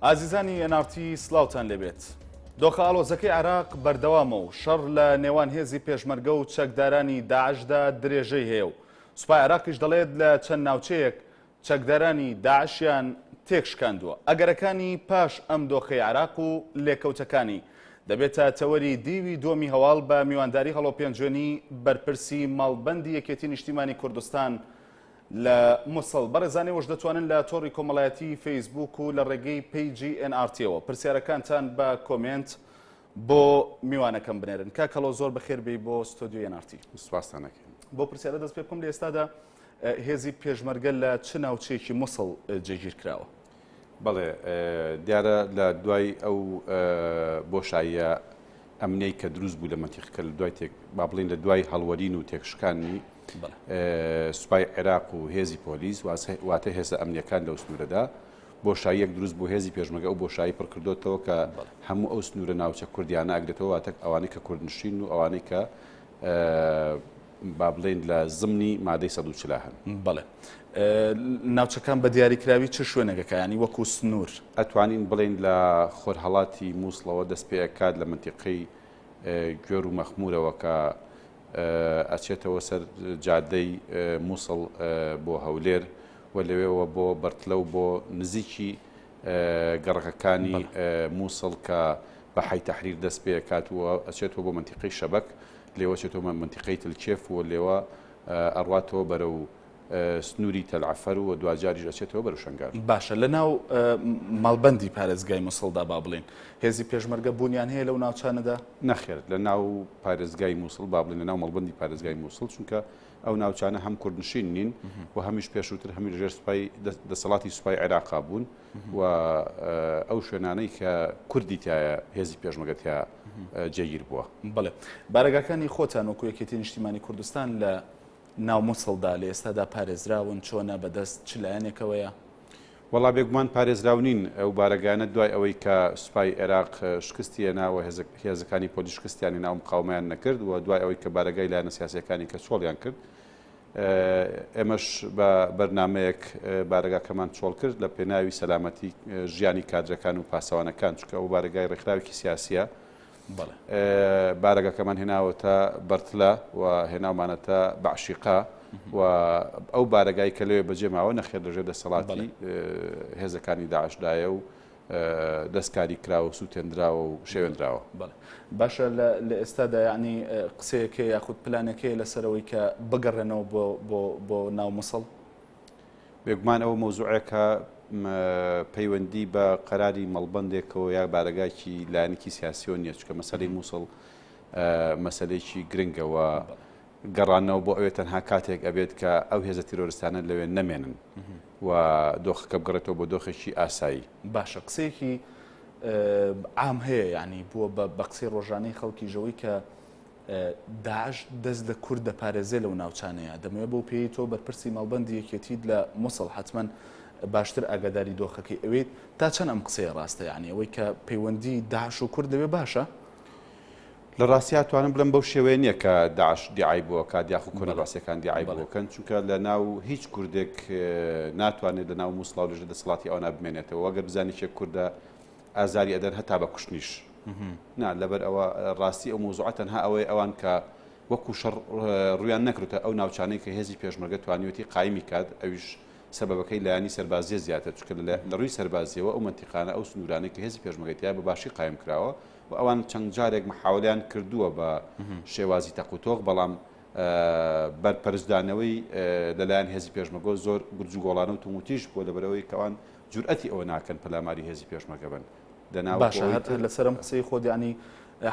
ئازیزانی NRT سلاوتان لێبێت. دۆخە ئاڵۆزەکەی عێراق بەردەوامە و شەڕ لە نێوان هێزی پێشمەرگە و چەکدارانی داعشدا درێژەی هەیە و سوپای عێراقیش دەڵێت لە چەند ناوچەیەک چەکدارانی داعشیان تێکشکاندووە. ئەگەرەکانی پاش ئەم دۆخەی عێراق و لێکەوتەکانی دەبێتە تەوەری دیوی دووەمی هەواڵ بە میوانداری هەڵۆ پێنجوێنی بەرپرسی مەڵبەندی یەکێتی نیشتیمانی کوردستان لە موسڵ. بەڕێزان ئێوەش دەتوانن لە تۆڕی کۆمەڵایەتی فەیسبووک و لە ڕێگەی پەیجی ئێن ئاڕ تیەوە پرسیارەکانتان بە کۆمێنت بۆ میوانەکەم بنێرن. کاک هەڵۆ زۆر بەخێر بێی بۆ ستۆدیۆی ئێن ئاڕ تی. سوپاستان ئەکەین. بۆ پرسیارە دەست پێ بکەم لە ئێستادا هێزی پێشمەرگە لە چ ناوچەیەکی موسڵ جێگیر کراوە؟ بەڵێ دیارە لە دوای ئەو بۆشاییە ئەمنیەی کە دروست بوو لە مەنتیقەکە لە دوای تێک با بڵین لە دوای هەڵوەرین و تێکشکانی سوپای عێراق و هێزی پۆلیس واتە هێزە ئەمنیەکان لەو سنوورەدا بۆشاییەک دروست بوو هێزی پێشمەگە ئەو بۆشایی پڕکردۆتەوە کە هەموو ئەو سنوورە ناوچە کوردیانە ئەگرێتەوە واتە ئەوانەی کە کوردنشین و ئەوانەی کە با بڵێین لە زمنی مادەی 140 هەن. بەڵێ ناوچەکان بە دیاریکراوی چ شوێنێکەکە ینی وەکو سنوور؟ ئەتوانین بڵێین لە خۆرهەڵاتی مووسڵەوە دەست پێ ئەکات لە مەنتیقەی گوێر و مەخموورەوە کە ئەچێتەوە سەر جادەی مووسڵ بۆ هەولێر و لەوێوە بۆ بەرتلە و بۆ نزیکی گەڕەکەکانی مووسڵ کە بە حەی تەحریر دەست پێ ئەکات و ئەچێتەوە بۆ مەنتیقەی شەبەک لێوە چێتەوە مەنتیقەی تلکێف و لێوە ئەڕواتەوە بەرەو سنووری تەلعەفەر و دواجاریش ئەچێتەوە بەرەو شەنگال. باشە لە ناو مەڵبەندی پارێزگای موسڵدا با بڵێین هێزی پێشمەرگە بوونیان هەیە لەو ناوچانەدا؟ نەخێر لە ناو پارێزگای موسڵ با بڵێین لە ناو مەڵبەندی پارێزگای موسڵ چونکە ئەو ناوچانە هەم کوردنشین نین و هەمیش پێشووتر هەمی لەژێر سوپای دەسەڵاتی سوپای عێراقا بوون و ئەو شوێنانەی کە کوردی تایە هێزی پێشمەگە تیا جێگیر بووە. بەڵێ بارەگاکانی خۆتان وەکو یەکێتی نیشتیمانی کوردستان لە ناو موسڵدا لە ئێستادا پارێزراون چۆنە بەدەست چ لایەنێکەوەیە؟ وەڵا بێگومان پارێزراو نین ئەو بارەگایانە دوای ئەوەی کە سوپای عێراق شکستی هێنا و هێزەکانی پۆلیس شکستیان هێنا و مقاومەیان نەکرد و دوای ئەوەی کە بارەگای لایەنە سیاسیەکانی کە چۆڵیان کرد ئێمەش بە بەرنامەیەک بارەگاکەمان چۆڵ کرد لە پێناوی سەلامەتی ژیانی کادرەکان و پاسەوانەکان چونکە ئەو بارەگای ڕێکخراوێکی سیاسیە بارەگاکەمان هێناوەتە بەرتلە و هێناومانەتە بەعشیقە و ئەو بارەگای کە لەوێ بەجێ ماوە نەخێر لەژێر دەسەڵاتی هێزەکانی داعشدایە و دەستکاری کراوە و سووتێندراوە و شێوێندراوە. بەڵێ باشە لە ئێستادا یعنی قسەیەکەیە یاخود پلانێکەیە لەسەرەوەی کە بگەڕێنەوە بۆ بۆ بۆ ناو موسڵ؟ بێگومان ئەوە مەوزوعێکە پەیوەندی بە قەراری مەڵبەندێکەوە یا بارەگاکی لایەنێکی سیاسیەوە نییە چونکە مەسەلەی مووسڵ مەسەلەیەکی گرنگە و گەڕانەوە بۆ ئەوێ تەنها کاتێک ئەبێت کە ئەو هێزە تیرۆرستانە لەوێ نەمێنن و دۆخەکە بگەڕێتەوە بۆ دۆخێکی ئاسایی. باشە قسەیەکی عام هەیە یعنی بووە بە قسەی ڕۆژانەی خەڵکی ژەوەی کە داعش دەست لە کورد دەپارێزێ لەو ناوچانەیە، دەمەوێ بەو پێیەی تۆ بەرپرسی مەڵبەندی یەکێتیت لە موسڵ حەتمەن باشتر ئاگاداری دۆخەکەی ئەوێیت، تا چەند ئەم قسەیە ڕاستە یانی ئەوەی کە پەیوەندی داعش و کورد لەوێ باشە؟ لە ڕاستیا توانم بڵێم بەو شێوەیە نییە کە داعش دیعای بۆ ئەکات یاخو کۆنە بەعسیەکان دیعای بۆ ئەکەن، چونکە لە ناو هیچ کوردێک ناتوانێت لە ناو موسڵا و لەژێر دەسەڵاتی ئەوانە بمێنێتەوە، ئەگەر بزانێت کێ کوردە ئازاری ئەدەن هەتا بە کوشتنیش. نا لەبەر ئەوە ڕاستی ئەو مەوزوعە تەنها ئەوەیە ئەوان کە وەکو شەڕ ڕویان نەکردوتە ئەو ناوچانەی کە هێزی پێشمەرگە توانیوەتی قایمی کات ئەویش سەبەبەکەی لایەنی سەربازیە زیاتر چونکە لە ڕووی سەربازیەوە ئەو مەنتیقانە ئەو سنوورانەی کە هێزی پێشمەرگەی تیا بە باشی قایم کراوە و ئەوان چەند جارێک محاولەیان کردووە بە شێوازی تەق و تۆق بەڵام بەرپەرچدانەوەی لەلایەن هێزی پێشمەرگەوە زۆر گورج و گۆڵانە و توموتیژ بووە لەبەرئەوەی کە ئەوان جورئەتی ئەوە ناکەن پەلاماری هێزی پێشمەرگە بن. دەنا باشە هەر لەسەر ئەم قسەی خۆت یانی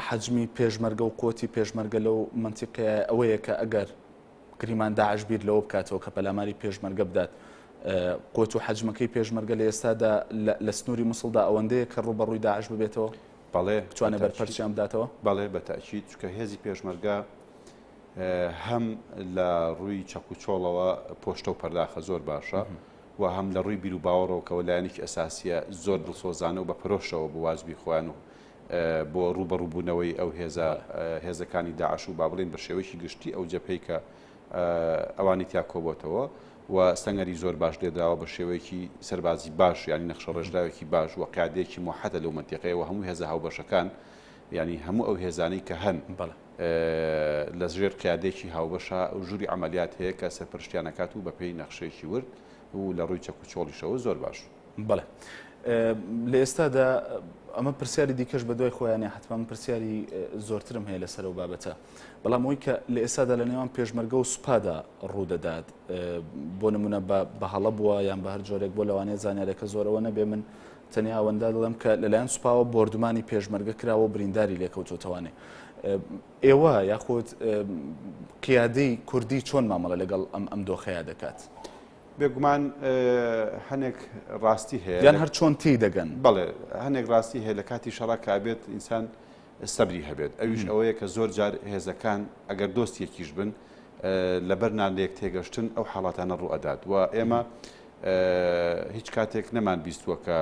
حەجمی پێشمەرگە و قوتی پێشمەرگە لەو مەنتیقەیە ئەوەیە کە ئەگەر گریمان داعش بیر لەوە بکاتەوە کە پەلاماری پێشمەرگە بدات قوت و حەجمەکەی پێشمەرگە لە ئێستادا لە سنووری موسڵدا ئەوەندەیە کە ڕووبەڕووی داعش ببێتەوە بەڵێ بتوانێت بەرپەرچیان بداتەوە؟ بەڵێ بە تەئکید چونکە هێزی پێشمەرگە هەم لە ڕووی چەک و چۆڵەوە پۆشتە و پەرداخە زۆر باشە و هەم لە ڕووی بیروباوەڕەوە کە لایەنێکی ئەساسییە زۆر دڵسۆزانە و بە پەرۆشەوە بۆ واجبی خۆیان و بۆ ڕووبەڕووبوونەوەی ئەو هێزە هێزەکانی داعش و با بڵێین بە شێوەیەکی گشتی ئەو جەبهەی کە ئەوانی تیا کۆبۆتەوە. و سەنگەری زۆر باش لێدراوە بە شێوەیەکی سەربازی باش یانی نەخشەڕێژراوێکی باش و قیادەیەکی موحەدە لەو مەنتیقەیە و هەموو هێزە هاوبەشەکان یانی هەموو ئەو هێزانەی کە هەن لە ژێر قیادەیەکی هاوبەشە و ژووری عەمەلیات هەیە کە سەرپەرشتیان ئەکات و بەپێی نەخشەیەکی ورد و لە ڕووی چەک و چۆڵیشەوە زۆر باش. بەڵێ. لە ئێستادا ئەمە پرسیاری دیکەش بە دوای خۆیانە حتمما من پرسیاری زۆرترم هەیە لەسەر ئەو بابەتە بەڵام ئەوەی کە لە ئێستادا لە نێوان پێشمەرگە و سوپادا ڕوودەدات بۆ نمونە بە هەڵە بووە یان بە هەر جۆرێک بۆ لەوانەیە زانیارەکە زۆرەوە نەبێ من تەنیا ئەوەندە دەڵێم کە لەلایەن سوپاوە بۆردومانی پێشمەرگە کراوە و برینداری لێکەوتوتەوانێ ئێوە یاخود قیادەی کوردی چۆن مامەڵە لەگەڵ ئەم ئەم دۆخەیە دەکات؟ بێگومان هەنێک ڕاستی هەیە یان هەر چۆن تێی دەگەن؟ بەڵێ هەنێک ڕاستی هەیە لە کاتی شەڕا کە ئەبێت ئینسان سەبری هەبێت ئەویش ئەوەیە کە زۆر جار هێزەکان ئەگەر دۆست یەکیش بن لەبەر نان لەیەک تێگەشتن ئەو حاڵاتانە ڕوو ئەدات و ئێمە هیچ کاتێک نەمان بیستووە کە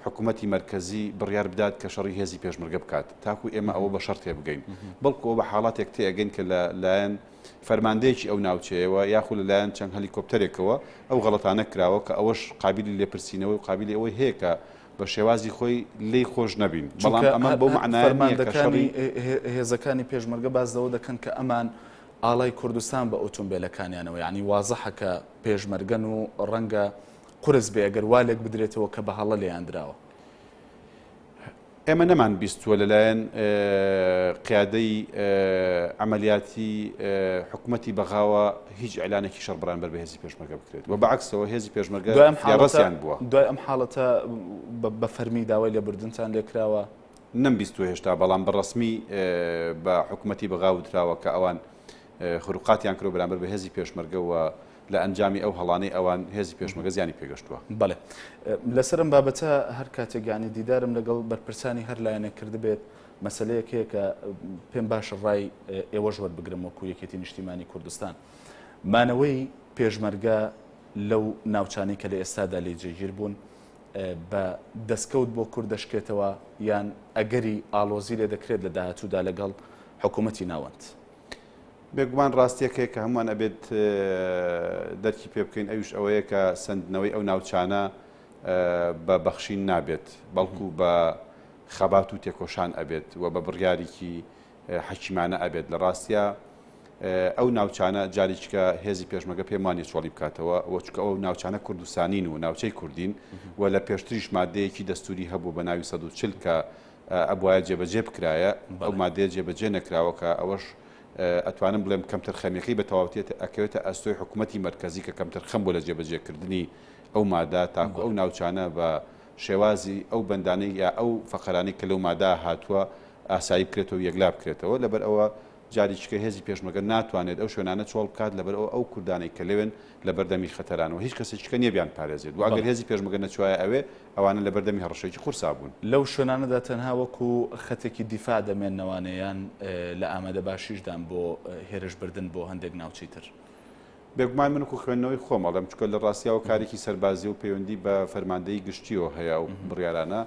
حکوومەتی مەرکەزی بڕیار بدات کە شەڕی هێزی پێشمەرگە بکات تاکو ئێمە ئەوە بە شەڕ تێبگەین بەڵکو ئەوە بە حاڵاتێک تێئەگەین کە لە لایەن فەرماندەیەکی ئەو ناوچەیەوە یاخو لە لایەن چەند هەلیکۆپتەرێکەوە ئەو غەڵەتانە کراوە کە ئەوەش قابیلی لێپرسینەوە و قابیلی ئەوەی هەیە کە بە شێوازی خۆی لێی خۆش نەبین بەڵام ئەمە بەو مەعنایە نییە کە فەرماندەکانی هێزەکانی پێشمەرگە باس لەوە دەکەن کە ئەمان ئاڵای کوردستان بە ئۆتۆمبێلەکانیانەوە یانی وازحە کە پێشمەرگەن و ڕەنگە قورس بێ ئەگەر وا لێک بدرێتەوە کە بە هەڵە لێیان دراوە. ئێمە نەمان بیستووە لەلایەن قیادەی عەمەلیاتی حکومەتی بەغاوە هیچ ئیعلانێکی شەڕ بەرامبەر بە هێزی پێشمەرگە بکرێت و بەعەکسەوە هێزی پێشمەرگە فریاڕەسیان بووە. دوای ئەم حاڵەتە بە فەرمی داوای لێبوردنتان لێکراوە؟ نەمبیستووە هێشتا، بەڵام بە ڕەسمی بە حکومەتی بەغا وتراوە کە ئەوان خروقاتیان کردووە بەرامبەر بە هێزی پێشمەرگە و لە ئەنجامی ئەو هەڵانەی ئەوان هێزی پێشمەرگە زیانی پێگەشتووە. بەڵێ. لەسەر ئەم بابەتە هەر کاتێک یانی دیدارم لەگەڵ بەرپرسانی هەر لایەنێک کردبێت مەسەلەیەک هەیە کە پێم باشە ڕای ئێوەش وەربگرم وەکو یەکێتی نیشتیمانی کوردستان. مانەوەی پێشمەرگە لەو ناوچانەی کە لە ئێستادا لێی جێگیر بوون بە دەستکەوت بۆ کورد دەشکێتەوە یان ئەگەری ئاڵۆزی لێ دەکرێت لە داهاتوودا لەگەڵ حکوومەتی ناوەند؟ بێگومان ڕاستیەک هەیە کە هەمووان ئەبێت دەرکی پێ بکەین ئەویش ئەوەیە کە سەندنەوەی ئەو ناوچانە بە بەخشین نابێت بەڵکو بە خەبات و تێکۆشان ئەبێت و بە بڕیاریکی حەکیمانە ئەبێت لە ڕاستە ئەو ناوچانە جاریچکە هێزی پێشمەگە پێم وانە چۆڵی بکاتەوە و چکە ئەو ناوچانە کوردستانین و ناوچەی کوردین و لە پێشتریش مادەیەکی دەستوری هەبوو بە ناوی 140 کە ئەبوایە جێبەجێ بکرایە، ئەو مادەیە جێبەجێ نەکراوە کە ئەوەش ئەتوانم بڵێم کەمتەرخەمیەکەی بە تەواوەتی ئەکەوێتە ئەستۆی حکوومەتی مەرکەزی کە کەمتەرخەم بووە لە جێبەجێکردنی ئەو مادە تاکو ئەو ناوچانە بە شێوازی ئەو بەندانەی یا ئەو فەقەرانەی کە لەو مادە هاتووە ئاسایی بکرێتەوە و یەکلا بکرێتەوە لەبەر ئەوە جاریچکە هێزی پێشمەرگە ناتوانێت ئەو شوێنانە چۆڵ بکات لەبەرئەوە ئەو کوردانەی کە لەوێن لەبەردەمی خەتەران و هیچ کەسێکیکە نیە بیان پارێزێت و ئەگەر هێزی پێشمەرگە نەچوایە ئەوێ ئەوانە لەبەردەمی هەڕەشەیەکی قورسا بوون. لەو شوێنانەدا تەنها وەکو خەتێکی دیفاع دەمێننەوانێ یان لە ئامادەباشیشدان بۆ هێرش بردن بۆ هەندێک ناوچەی تر؟ بێگومان من وەکو خوێندنەوەی خۆم ئەڵێم چونکە لە ڕاستیاوە کارێکی سەربازیە و پەیوەندی بە فەرماندەیی گشتیەوە هەیە ئەو بڕیارانە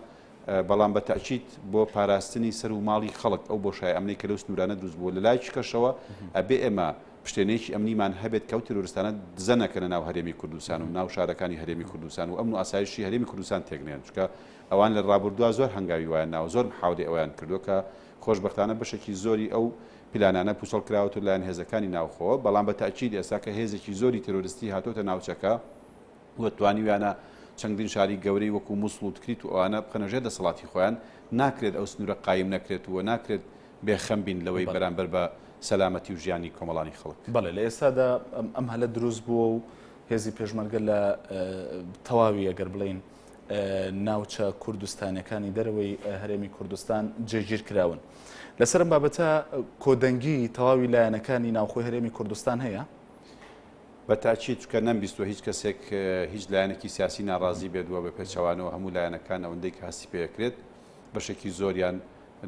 بەڵام بە تەئکید بۆ پاراستنی سەر و ماڵی خەڵک ئەو بۆشای ئەمنەی کە لەو سنوورانە دروست بووە، لە لایەکی کەشەوە ئەبێ ئێمە پشتێنەیەکی ئەمنیمان هەبێت کە ئەو تیرۆرستانە دزە نەکەنە ناو هەرێمی کوردستان و ناو شارەکانی هەرێمی کوردستان و ئەمن و ئاسایشی هەرێمی کوردستان تێک نەیەن چونکە ئەوان لە ڕابردووا زۆر هەنگاوی وایان ناوە زۆر محاولەی ئەوەیان کردووە کە خۆشبەختانە بەشێکی زۆری ئەو پلانانە پوچەڵ کراوەتەوە لەلایەن هێزەکانی ناوخۆوە بەڵام بە تەئکید ئێستا کە هێزێکی زۆری تیرۆرستی هاتۆتە ناوچەکە و توانیویانە چەندین شاری گەورەی وەکو موسڵ و تکریت و ئەوانە بخەنە ژێر دەسەڵاتی خۆیان، ناکرێت ئەو سنوورە قایم نەکرێت و ناکرێت بێ خەم بین لەوەی بەرامبەر بە سەلامەتی و ژیانی کۆمەڵانی خەڵک. بەڵێ لە ئێستادا ئەم هەلە دروست بووە و هێزی پێشمەرگە لە تەواوی ئەگەر بڵێین ناوچە کوردستانیەکانی دەرەوەی هەرێمی کوردستان جێگیر کراون. لەسەر ئەم بابەتە کۆدەنگی تەواوی لایەنەکانی ناوخۆی هەرێمی کوردستان هەیە؟ بە تاکید چونکە نەمبیستووە هیچ کەسێک هیچ لایەنێکی سیاسی ناڕازی بێت و بە پێچەوانەوە هەموو لایەنەکان ئەوەندەی کە هەستی پێکرێت بەشێکی زۆریان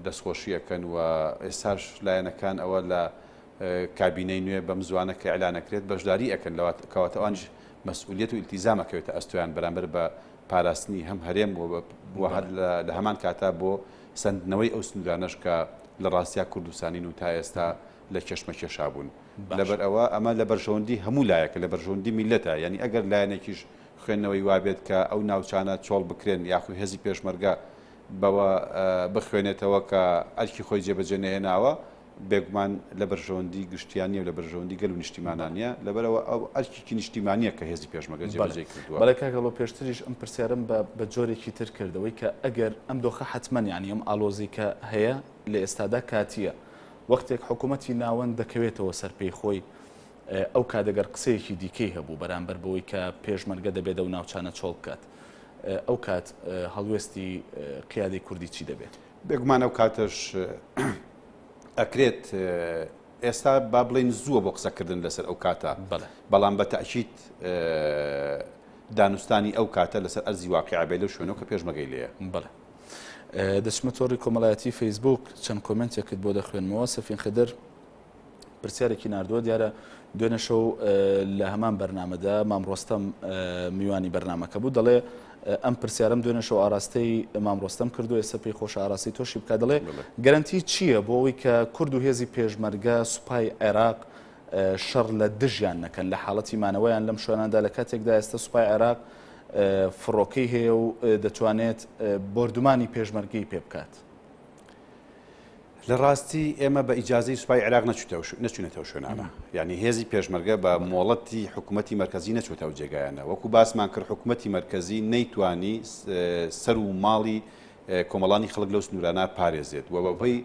دەستخۆشی ئەکەن و ئێستاش لایەنەکان ئەوە لە کابینەی نوێ بەم زوانە کە ئیعلان ئەکرێت بەشداری ئەکەن لەوە کەواتە ئەوانیش مەسئولیەت و ئیلتیزام ئەکەوێتە ئەستۆیان بەرامبەر بە پاراستنی هەم هەرێم و هەر لە هەمان کاتا بۆ سەندنەوەی ئەو سنوورانەش کە لە ڕاستیا کوردستانین و تا ئێستا. لە کێشمەکێشا بوون. لەبەر ئەوە ئەمە لە بەرژەوەندی هەموو لایەکە، لە بەرژەوەندی میللەتە، یانی ئەگەر لایەنێکیش خوێندنەوەی وابێت کە ئەو ناوچانە چۆڵ بکرێن یاخو هێزی پێشمەرگە بەوە بخوێنێتەوە کە ئەرکی خۆی جێبەجێ نەهێناوە، بێگومان لە بەرژەوەندی گشتیان نیە و لە بەرژەوەندی گەل و نیشتیمانا نیە، لەبەرئەوە ئەو ئەرکێکی نیشتیمانیە کە هێزی پێشمەرگە جێبەجێی کردووە. بەڵێ کاک هەڵۆ پێشتریش ئەم پرسیارەم بە بە جۆرێکی تر کرد ئەوەی کە ئەگەر ئەم دۆخە حەتمەن یانی ئەم ئاڵۆزی کە هەیە لە ئێستادا کاتییە وەختێک حکوومەتی ناوەند دەکەوێتەوە سەر پێی خۆی ئەو کات ئەگەر قسەیەکی دیکەی هەبوو بەرامبەر بەوەی کە پێشمەرگە دەبێت ئەو ناوچانە چۆڵ بکات ئەو کات هەڵوێستی قیادەی کوردی چی دەبێت؟ بێگومان ئەو کاتەش ئەکرێت ئێستا با بڵێین زووە بۆ قسەکردن لەسەر ئەو کاتە بەڵام بە تەئکید دانوستانی ئەو کاتە لەسەر ئەرزی واقیع بێ لەو شوێنەوە کە پێشمەگەی لێیە. بەڵێ. دەچمە تۆڕی کۆمەڵایەتی فەیسبوک چەند کۆمێنتێکت بۆ دەخوێنمەوە سەفین خدر پرسیارێکی ناردووە دیارە دوێنێ شەو لە هەمان بەرنامەدا مام ڕۆستەم میوانی بەرنامەکە بوو دەڵێ ئەم پرسیارم دوێنێ شەو ئاراستەی مام ڕۆستەم کردو ئێستا پێی خۆشە ئاراستەی تۆشی بکە دەڵێ گەرەنتی چییە بۆ ئەوەی کە کورد و هێزی پێشمەرگە سوپای عێراق شەڕ لە دژیان نەکەن لە حاڵەتی مانەوەیان لەم شوێناندا لە کاتێکدا ئێستا سوپای عێراق فڕۆکەی هەیە و دەتوانێت بۆردومانی پێشمەرگەی پێ بکات. لە ڕاستی ئێمە بە ئیجازەی سوپای عێراق نەچوینەتە ئەو شوێنانە یعنی هێزی پێشمەرگە بە مۆڵەتی حکوومەتی مەرکەزی نەچووتە ئەو جێگایانە وەکو باسمان کرد حکوومەتی مەرکەزی نەیتوانی سەر و ماڵی کۆمەڵانی خەڵک لەو سنوورانە پارێزێت و بەهۆی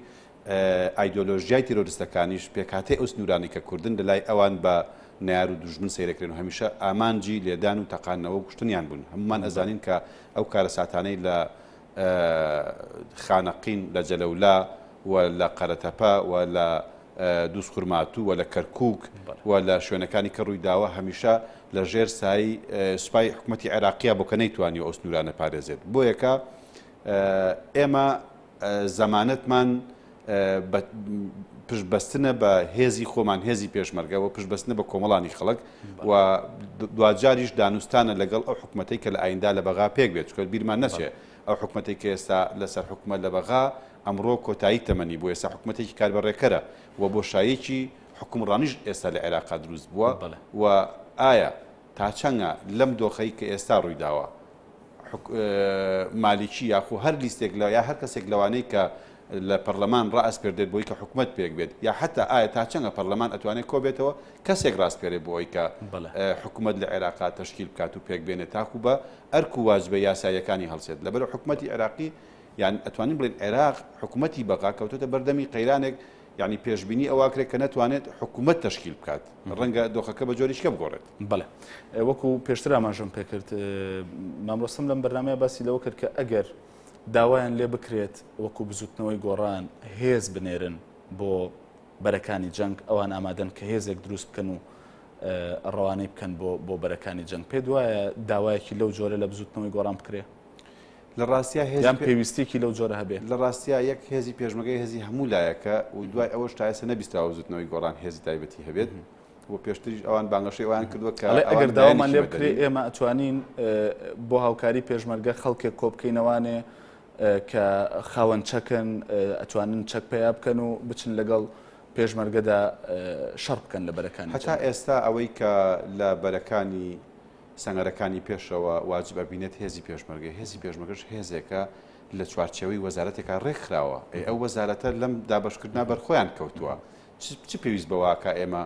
ئایدۆلۆژیای تیرۆریستەکانیش پێکهاتەی ئەو سنوورانەی کە کوردن لەلای ئەوان بە نەیار و دوژمن سەیرەکرێن و هەمیشە ئامانجی لێدان و تەقاندنەوە و کوشتنیان بوون هەموومان ئەزانین کە ئەو کارەساتانەی لە خانەقین، لە جەلەولا و لە قەرەتەپە و لە دووزخورماتوو و لە کەرکووک و لە شوێنەکانی کە ڕوویداوە هەمیشە لە ژێر سای سوپای حکوومەتی عێراقیە بۆ کە نەیتوانیوە ئەو سنوورانە پارێزێت. بۆیەکە ئێمە زەمانەتمان بە پشتبەستنە بە هێزی خۆمان، هێزی پێشمەرگە و پشتبەستنە بە کۆمەڵانی خەڵک و دواجاریش دانوستانە لەگەڵ ئەو حکومەتەی کە لە ئایندە لە بەغا پێک بێت، چونکە بیرمان نەچێ ئەو حکومەتەی کە ئێستا لەسەر حوکمە لە بەغا ئەمڕۆ کۆتایی تەمەنی بوو، ئێستا حکومەتێکی کاربەڕێکەرە و بۆشاییەکی حوکمڕانیش ئێستا لە عێراقا دروست بووە و ئایا تا چەنگە لەم دۆخەی کە ئێستا ڕوویداوە مالیکی یاخو هەر لیستێک لە یا هەر کەسێک لەوانەی کە لە پەرلەمان ڕائەسپێردێت بۆی کە حکومەت پێک بێت یا حتا ئایا تا چەنگە پەرلەمان ئەتوانێت کۆبێتەوە کەسێک ڕاسپێرێ بۆ ئەوی کە حکومەت لە عێراقا تەشکیل بکات و پێک بێنێت تاکو بە ئەرک و واجبە یاساییەکانی هەڵسێت لەبەر حکومەتی عێراقی یان ئەتوانین بڵێن عێراق حکومەتی بەغا کەوتۆتە بەردەمی قەیرانێک یانی پێشبینی ئەوە ئەکرێت کە نەتوانێت حکومەت تەشکیل بکات، ڕەنگە دۆخەکە بە جۆرێکی کە بگۆڕێت. بەڵێ وەکو پێشتر ئاماژەم پێکرد مام ڕۆستەم لەم بەرنامەیە باسی لەوە کرد کە ئەگەر داوایان لێ بکرێت وەکو بزوتنەوەی گۆڕان هێز بنێرن بۆ بەرەکانی جەنگ ئەوان ئامادەن کە هێزێک دروست بکەن و ڕەوانەی بکەن بۆ بۆ بەرەکانی جەنگ پێ دوایە داوایەکی لەو جۆرە لە بزوتنەوەی گۆڕان بکرێ؟ لە ڕاستیا هێزی یان پێویستیەکی لەو جۆرە هەبێ؟ لە ڕاستیا یەک هێزی پێشمەرگە هێزی هەموو لایەکە و دوای ئەوەش تا ئێستا نەبیستراوە بزوتنەوەی گۆڕان هێزی تایبەتی هەبێت و پێشتریش ئەوان بانگەشەی ئەوان کردووە کە ئەڵێ ئەگەر داوامان لێ بکرێ ئێمە ئەتوانین بۆ هاوکاری پێشمەرگە خەڵکێک کۆ بکەینەوانێ کە خاوەن چەکن ئەتوانن چەک پەیا بکەن و بچن لەگەڵ پێشمەرگەدا شەڕ بکەن لە بەرەکانی هەتا ئێستا ئەوەی کە لە بەرەکانی سەنگەرەکانی پێشەوە واجب ئەبینێت هێزی پێشمەرگەیە، هێزی پێشمەرگەش هێزێکە لە چوارچێوەی وەزارەتێکا ڕێکخراوە، ئەی ئەو وەزارەتە لەم دابەشکردنە بەرخۆیان کەوتووە، چ پێویست بەوە ئەکا ئێمە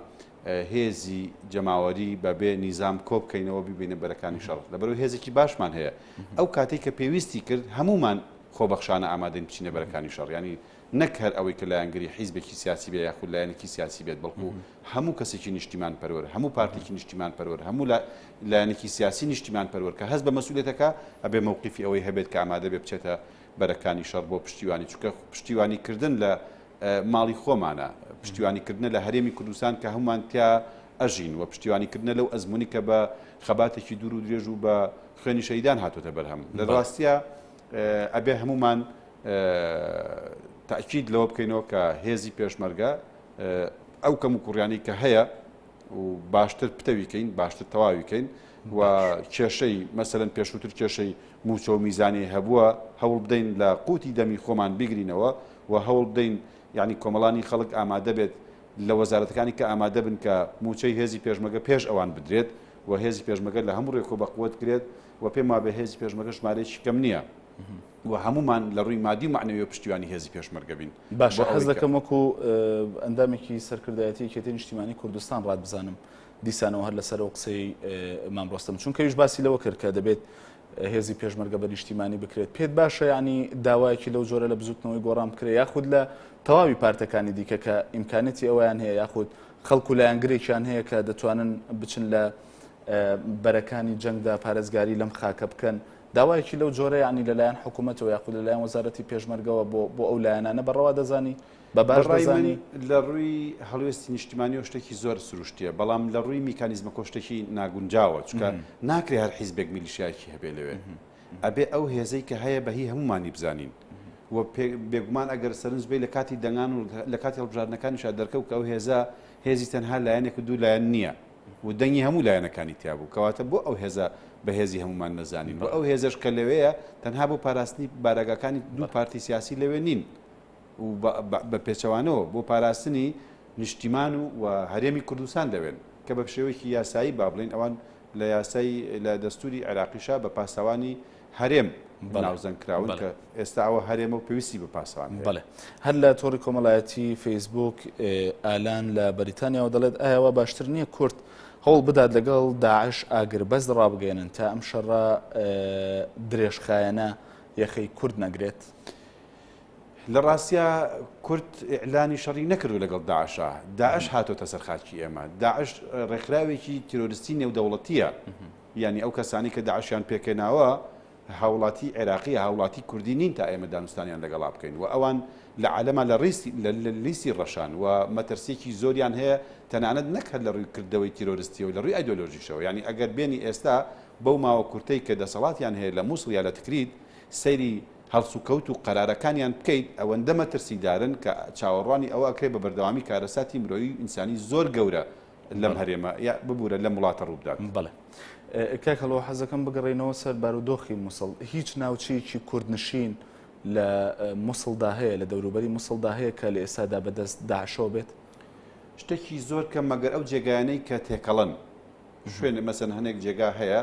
هێزی جەماوەری بەبێ نیزام کۆبکەینەوە بیبەینە بەرەکانی شەڕ، لەبەرئەوەی هێزێکی باشمان هەیە، ئەو کاتەی کە پێویستی کرد هەموومان خۆبەخشانە ئامادەین بچینە بەرەکانی شەڕ، یانی نەک هەر ئەوەی کە لایەنگری حیزبێکی سیاسی بێت یاخود لایەنێکی سیاسی بێت، بەڵکو هەموو کەسێکی نیشتیمانپەروەر، هەموو پارتێکی نیشتیمانپەروەر، هەموو لایەنێکی سیاسی نیشتیمانپەروەر کە هەست بە مەسئولیەتەکە، ئەبێ مەوقیفی ئەوەی هەبێت کە ئامادە بێت بچێتە بەرەکانی شەڕ بۆ پشتیوانی، چونکە پشتیوانی کردن لە ماڵی خۆمانە، پشتیوانی کردنە لە هەرێمی کوردستان کە هەموومان تیا ئەژین و پشتیوانی کردنە لەو ئەزموونی کە بە خەباتێکی دوور و درێژ و بە خوێنی شەهیدان هاتۆتە بەرهەم. لە ڕاستیا ئەبێ هەموومان تەئکید لەوە بکەینەوە کە هێزی پێشمەرگە ئەو کەموکوڕیانەی کە هەیە و باشتر پتەوی کەین باشتر تەواوی کەین و کێشەی مەسەلەن پێشووتر کێشەی موچە و میزانی هەبووە هەوڵ بدەین لە قوتی دەمی خۆمان بیگرینەوە و هەوڵ بدەین یعنی کۆمەڵانی خەڵک ئامادە بێت. لە وەزارەتەکانی کە ئامادە بن کە مووچەی هێزی پێشمەرگە پێش ئەوان بدرێت و هێزی پێشمەرگە لە هەموو ڕێکۆ بەقوەت کرێت و پێم وابێ هێزی پێشمەرگە ژمارەیەکی کەم نییە و هەموومان لە ڕووی مادی و مەعنەویەوە پشتیوانی هێزی پێشمەرگە بین. باشە حەز دەکەم وەکو ئەندامێکی سەرکردایەتی یەکێتی نیشتیمانی کوردستان ڕات بزانم دیسانەوە هەر لەسەر ئەو قسەی مام ڕۆستەم چونکە ئەویش باسی لەوە کرد کە دەبێت هێزی پێشمەرگە بە نیشتیمانی بکرێت پێت باشە ینی داوایەکی لەو جۆرە لە بزوتنەوەی گۆڕان بکرێت یاخود لە تەواوی پارتەکانی دیکە کە ئیمکانەتی ئەویان هەیە یاخود خەڵک و لایەنگرێکیان هەیە کە دەتوانن بچن لە بەرەکانی جەنگدا پارێزگاری لەم خاکە بکەن داوایەکی لەو جۆرە یانی لەلایەن حکوومەتەوە یاخود لەلایەن وەزارەتی پێشمەرگەوە بۆ بۆ ئەو لایەنانە بە ڕەوا دەزانی؟ بە باش بە ڕای من دەزانی؟ لە ڕووی هەڵوێستی نیشتیمانیەوە شتێکی زۆر سروشتیە، بەڵام لە ڕووی میکانیزمەکەوە شتێکی ناگونجاوە، چونکە ناکرێ هەر حیزبێک میلیشیایەکی هەبێ لەوێ. ئەبێ ئەو هێزەی کە هەیە بە هی هەموومانی بزانین و بێگومان ئەگەر سەرنج بەی لە کاتی دەنگان و لە کاتی هەڵبژاردنەکانیشا دەرکەوت کە ئەو هێزە هێزی تەنها لایەنێک و دوو لایەن نییە. و دەنگی هەموو لایەنەکانی تیا بوو، کەواتە بۆ ئەو هێزە بە هێزی هەموومان نەزانین و ئەو هێزەش کە لەوێیە تەنها بۆ پاراستنی بارەگاکانی دوو پارتی سیاسی لەوێ نین و بە پێچەوانەوە بۆ پاراستنی نیشتیمان و و هەرێمی کوردستان لەوێن کە بە شێوەیەکی یاسایی با بڵێین ئەوان لە یاسای لە دەستوری عێراقیشا بە پاسەوانی هەرێم ناوزەند کراون کە ئێستا ئەوە هەرێمە و پێویستی بە پاسەوان هەیە. بەڵێ هەر لە تۆڕی کۆمەڵایەتی فەیسبوک ئالان لە بەریتانیاوە دەڵێت ئایا وا باشتر نییە کورد هەوڵ بدات لەگەڵ داعش ئاگربەست ڕابگەیەنن تا ئەم شەڕە درێژخایەنە یەخەی کورد نەگرێت؟ لە ڕاستیا کورد ئیعلانی شەڕی نەکردو لەگەڵ داعشا، داعش هاتۆتە سەر خاکی ئێمە، داعش ڕێکخراوێکی تیرۆریستی نێودەوڵەتییە، یانی ئەو کەسانەی کە داعشیان پێکهێناوە هاوڵاتی عێراقی هاوڵاتی کوردی نین تا ئێمە دانوستانیان لەگەڵا بکەین و ئەوان لە عالەما لە ڕیستی لە لیستی ڕەشان و مەترسیەکی زۆریان هەیە تەنانەت نەک هەر لە ڕووی کردەوەی تیرۆرستیەوە لە ڕووی ئایدۆلۆژیشەوە یانی ئەگەر بێنی ئێستا بەو ماوە کورتەی کە دەسەڵاتیان هەیە لە موسڵ یا لە تکریت سەیری هەڵسوکەوت و قەرارەکانیان بکەیت ئەوەندە مەترسیدارن کە چاوەڕوانی ئەوە ئەکرێت بە بەردەوامی کارەساتی مرۆیی و ئینسانی زۆر گەورە لەم هەرێمە یا ببورە لەم وڵاتە ڕووبدات. بەڵێ کاک هەڵۆ حەزەکەم بگەڕێینەوە سەر بارودۆخی موسڵ هیچ ناوچەیەکی کوردنشین لە موسڵدا هەیە لە دەوروبەری موسڵدا هەیە کە لە ئێستادا بەدەست داعشەوە بێت؟ شتێکی زۆر کەم مەگەر ئەو جێگایانەی کە تێکەڵن شوێنێ مەسەن هەنێک جێگا هەیە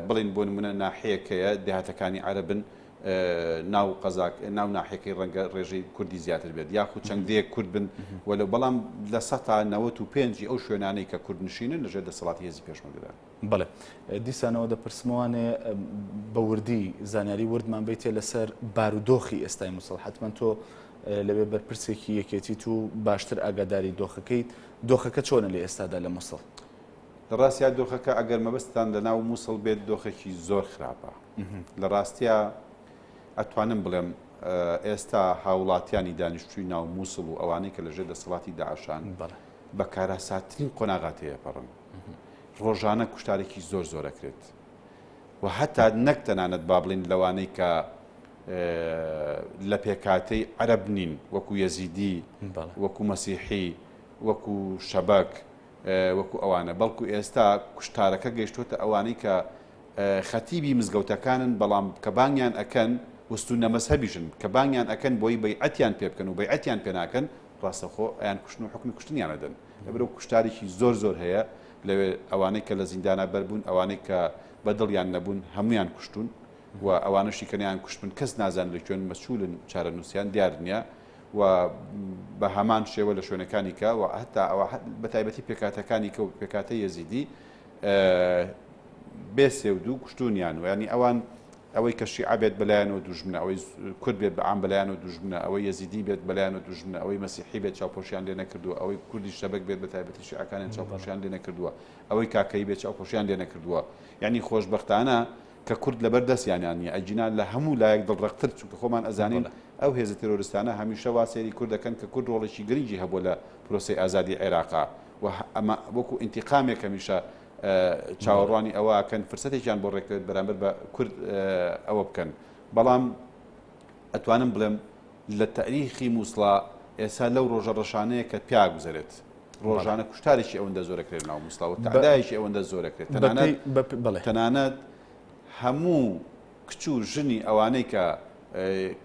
بڵین بۆ نمونە ناحەیەک هەیە دێهاتەکانی عەرەبن ناو قەزاک ناو ناحیەکەی ڕەنگە ڕێژەی کوردی زیاتر بێت یاخود چەند دێیەک کورد بن وەلو بەڵام لە سەتا 95 ئەو شوێنانەی کە کوردنشینن لەژێر دەسەڵاتی هێزی پێشمەرگەدان. بەڵێ دیسانەوە دەپرسمەوانێ بە وردی زانیاری وردمان بیتێ لەسەر بارودۆخی ئێستای موسڵ حتمما تۆ لەوێ بەرپرسێکی یەکێتیت و باشتر ئاگاداری دۆخەکەیت دۆخەکە چۆنە لە ئێستادا لە موسڵ؟ لە ڕاستیا دۆخەکە ئەگەر مەبەستتان لە ناو موسڵ بێت دۆخێکی زۆر خراپە. لە ڕاستیا ئەتوانم بڵێم ئێستا هاوڵاتیانی دانیشتووی ناو موسڵ و ئەوانەی کە لەژێر دەسەڵاتی داعشان بە کارەساتترین قۆناغا تێپەڕن. ڕۆژانە کوشتارێکی زۆر زۆر ئەکرێت و هەتا نەک تەنانەت با بڵین لەوانەی کە لە پێکاتەی عەرەب نین وەکو یەزیدی وەکو مەسیحی وەکو شەبەک وەکو ئەوانە بەڵکو ئێستا کوشتارەکە گەیشتووەتە ئەوانەی کە خەتیبی مزگەوتەکانن بەڵام کە بانگیان ئەکەن و سوننە مەزهەبیشن کە بانگیان ئەکەن بۆی بەیعەتیان پێ بکەن و بەیعەتیان پێ ناکەن ڕاستەوخۆ ئەیان کوشتن و حوکمی کوشتنیان ئەدەن لەبەرئەوە کوشتارێکی زۆر زۆر هەیە لەوێ ئەوانەی کە لە زیندانا بەربوون ئەوانەی کە بە دڵیان نەبوون هەموویان کوشتون و ئەوانەشی کە نەیان کوشتبن کەس نازانێت لە کوێن مەچولن چارەنووسیان دیار نییە و بە هەمان شێوە لە شوێنەکانی کە و هەتا ئەوە بە تایبەتی پێکهاتەکانی کە و پێکهاتەی یەزیدی بێ سێ و دوو کوشتونیان و ینی ئەوان ئەوەی کە شیعە بێت بەلایەنەوە دوژمنە ئەوەی کورد بێت بە عام بەلایەنەوە دوژمنە ئەوەی یەزیدی بێت بەلایەنەوە دوژمنە ئەوەی مەسیحی بێت چاوپۆشیان لێ نەکردووە ئەوەی کوردی شەبەک بێت بە تایبەتی شیعەکانیان چاوپۆشیان لێ نەکردووە ئەوەی کاکەیی بێت چاوپۆشیان لێ نەکردووە یعنی خۆشبەختانە کە کورد لەبەر دەستیانیان نییە ئەگینا لە هەموو لایەک دڵڕەقتر چونکە خۆمان ئەزانین ئەو هێزە تێرۆریستانە هەمیشە وا سەیری کورد دەکەن کە کورد ڕۆڵێکی گرنگی هەبووە لە پرۆسەی ئازادی عێراقا و ئەمە وەکو ئینتیقامێک هەمیشە چاوەڕوانی ئەوە ئەکەن فرسەتێکیان بۆ ڕێککەوێت بەرامبەر بە کورد ئەوە بکەن بەڵام ئەتوانم بڵێم لە تاریخی مووسڵا ئێستا لەو ڕۆژە ڕەشانەیە کە پیا گوزەرێت ڕۆژانە کوشتارێکی ئەوەندە زۆرەکرێت ناو مووسڵا و تەعدایەکی ئەوەندە زۆرەکرێت تەنانەت تەنانەت هەموو کچ و ژنی ئەوانەی کە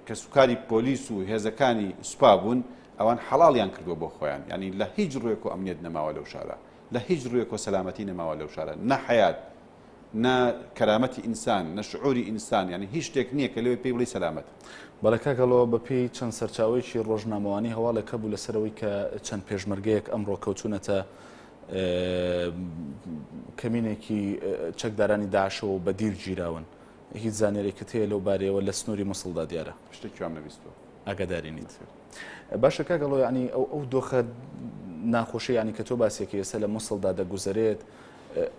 کەسوکاری پۆلیس و هێزەکانی سوپا بوون. ئەوان حەڵاڵیان کردووە بۆ خۆیان یانی لە هیچ ڕووێکۆ ئەمنیەت نەماوە لەو شارە لە هیچ ڕووێکۆ سەلامەتی نەماوە لەو شارە نە حەیات نە کەرامەتی ئینسان نە شعوری ئینسان یانی هیچ شتێک نییە کە لەوێ پێی بڵێی سەلامەت. بەڵێ کاک هەڵۆ، بەپێی چەند سەرچاوەیەکی ڕۆژنامەوانی هەواڵێک هەبوو لەسەر ئەوەی کە چەند پێشمەرگەیەک ئەمڕۆ کەوتوونەتە کەمینێکی چەکدارانی داعشەوە و بە دیل گیراون. هیچ زانیارێکت هەیە لەو بارەیەوە لە سنووری موسڵدا دیارە؟ شتێکی وام نەبیستووە. ئاگاداری نیت. باشە کاک هەڵۆ یانی ئەو ئەو دۆخە ناخۆشە یانی کە تۆ باسێکی ئێستا لە موسڵدا دەگوزەرێت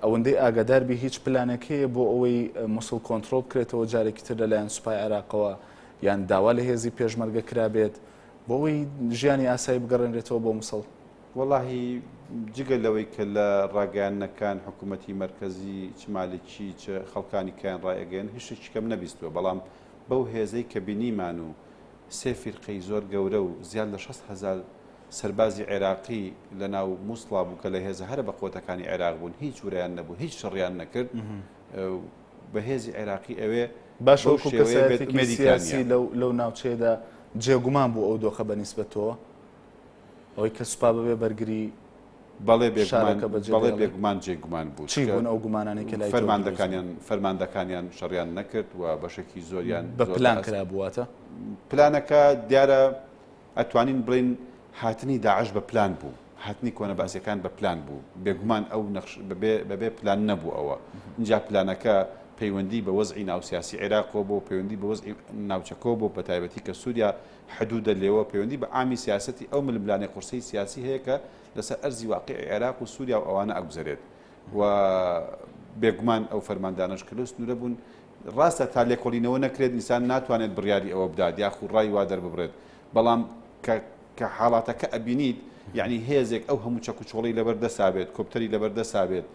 ئەوەندەی ئاگادار بی هیچ پلانێک هەیە بۆ ئەوەی موسڵ کۆنترۆڵ بکرێتەوە جارێکی تر لەلایەن سوپای عێراقەوە یان داوا لە هێزی پێشمەرگە کرابێت بۆ ئەوەی ژیانی ئاسایی بگەڕێنرێتەوە بۆ موسڵ؟ وەڵاهی جگە لەوەی کە لە ڕاگەیاندنەکان حکوومەتی مەرکەزی چ مالکی چ خەڵکانی کەیان ڕایئەگەیەن هیچ شتێکی کەم نەبیستووە بەڵام بەو هێزەی کە بینیمان و سێ فیرقەی زۆر گەورە و زیاد لە 6 هەزار سەربازی عێراقی لە ناو موسڵا بوو کە لە هێزە هەرە بەقوەتەکانی عێراق بوون هیچ ورەیان نەبوو هیچ شەڕیان نەکرد بە هێزی عێراقی ئەوێ باشە وەکو کەسایەتێکی سیاسی لەو ناوچەیەدا جێگومان بوو ئەو دۆخە بە نیسبەتەوە ئەوەی کە سوپا بەبێ بەرگری بەڵێ بێگومان بەڵێ بێگومان جێگومان بوو چی بوون ئەو گومانانەی کە لای فەرماندەکانیان فەرماندەکانیان شەڕیان نەکرد و بەشێکی زۆریان بە پلان کرابوواتە پلانەکە دیارە ئەتوانین بڵێین هاتنی داعش بە پلان بوو، هاتنی کۆنە بەعسیەکان بە پلان بوو، بێگومان ئەو نەخش بەبێ بەبێ پلان نەبوو ئەوە، ئینجا پلانەکە پەیوەندی بە وەزعی ناوسیاسی عێراقەوە بوو، پەیوەندی بە وەزعی ناوچەکەوە بوو، بەتایبەتی کە سوریا حدودە لێوە، پەیوەندی بە عامی سیاسەتی ئەو ململانێ قورسەی سیاسی هەیە کە لەسەر ئەرزی واقیعی عێراق و سوریا و ئەوانە ئەگوزەرێت و بێگومان ئەو فەرماندانەش کە لەو سنوورە بوون ڕاستە تا لێکۆڵینەوە نەکرێت ئینسان ناتوانێت بڕیاری ئەوە بدات یاخو ڕای وا دەرببڕێت بەڵام کە کە حاڵاتەکە ئەبینیت یعنی هێزێک ئەو هەموو چەک و چۆڵی لەبەر دەسا بێت کۆپتەری لەبەر دەسا بێت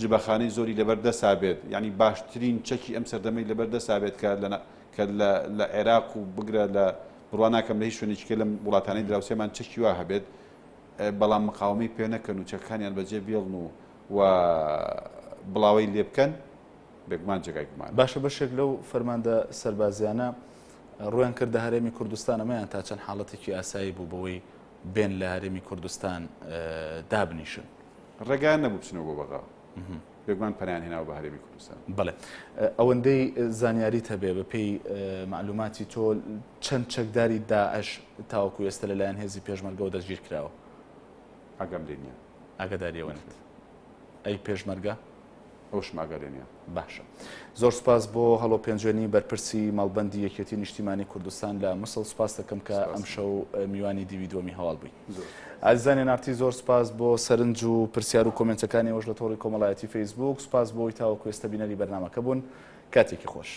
جبەخانەی زۆری لەبەر دەسا بێت یعنی باشترین چەکی ئەم سەردەمەی لەبەر دەسا بێت کە لە کە لە لە عێراق و بگرە لە بڕوا ناکەم لە هیچ شوێنێکی کە لەم وڵاتانەی دراوسێمان چەکی وا هەبێت بەڵام مقاومەی پێ نەکەن و چەکەکانیان بەجێ بێڵن و و بڵاوەی لێ بکەن بێگومان جێگای گومانە. باشە بەشێک لەو فەرماندە سەربازیانە ڕویان کردە هەرێمی کوردستان ئەمەیان تا چەند حاڵەتێکی ئاسایی بوو بەوەی بێن لە هەرێمی کوردستان دابنیشن؟ ڕێگایان نەبوو بچنەوە بۆ بەغا بێگومان پەنایان هێناوە بە هەرێمی کوردستان. بەڵێ ئەوەندەی زانیاریت هەبێ بەپێی مەعلوماتی تۆ چەند چەکداری داعش تاوەکو ئێستا لەلایەن هێزی پێشمەرگەوە دەستگیر کراوە؟ ئاگام لێ نییە. ئاگاداری ئەوە نیت. ئەی پێشمەرگە؟ ئەوشم ئاگا لێ نییە. باشە زۆر سوپاس بۆ هەڵۆ پێنجوێنی بەرپرسی مەڵبەندی یەکێتی نیشتیمانی کوردستان لە موسڵ سوپاس دەکەم کە ئەمشەو میوانی دیوی دووەمی هەواڵ بووی. ئازیزانی نارتی زۆر سوپاس بۆ سەرنج و پرسیار و کۆمێنتەکانی ئێوەش لە تۆڕی کۆمەڵایەتی فەیسبوک سوپاس بۆ ئەوەی تاوەکو ئێستا بینەری بەرنامەکە بوون کاتێکی خۆش.